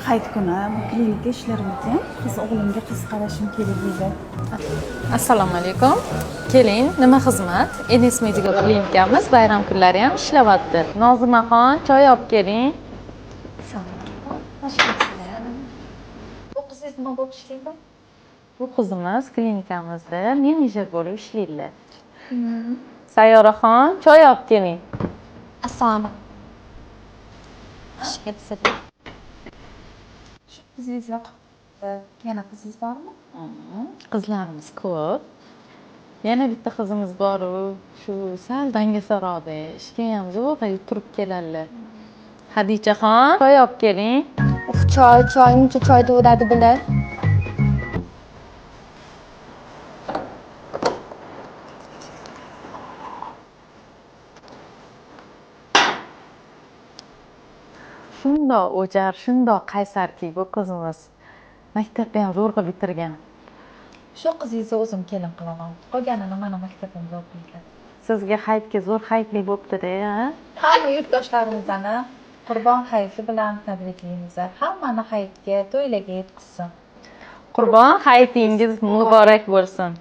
Hayit kuni bu klinika ishlarmikan? Qiz o'g'limga qiz qarashim kerak edi. Assalomu alaykum. Keling, nima xizmat? NS Medical klinikamiz bayram kunlari ham ishlayapti. Nozimaxon, choy olib keling. Bu qizingiz nima bo'lib ishlaydi? Bu qizimiz klinikamizda menejer bo'lib ishlaydilar. Sayyoraxon, choy olib keling. Assalomu Xush kelibsiz. Shu qizingiz yoqibdi. Yana qizingiz bormi? Qizlarimiz ko'p. Yana bitta qizimiz bor, u shu sal dangasaroqda, ishga ham zo'rg'a turib keladilar. Hadichaxon, choy olib keling. Uf, choy, choy, muncha choy to'g'radi bular. Shundoq o'jar, shundoq qaysarki bu qizimiz. Maktabni ham zo'rg'a bitirgan. Shu qizingizni o'zim kelin qilaman. Qolganini mana maktabimda o'qiydi. Sizga hayitga zo'r hayitlik bo'pti-da, a? Hamma yurtdoshlarimizni Qurbon hayiti bilan tabriklaymiz. Hammani hayitga, to'ylarga yetkazsin. Qurbon hayitingiz muborak bo'lsin.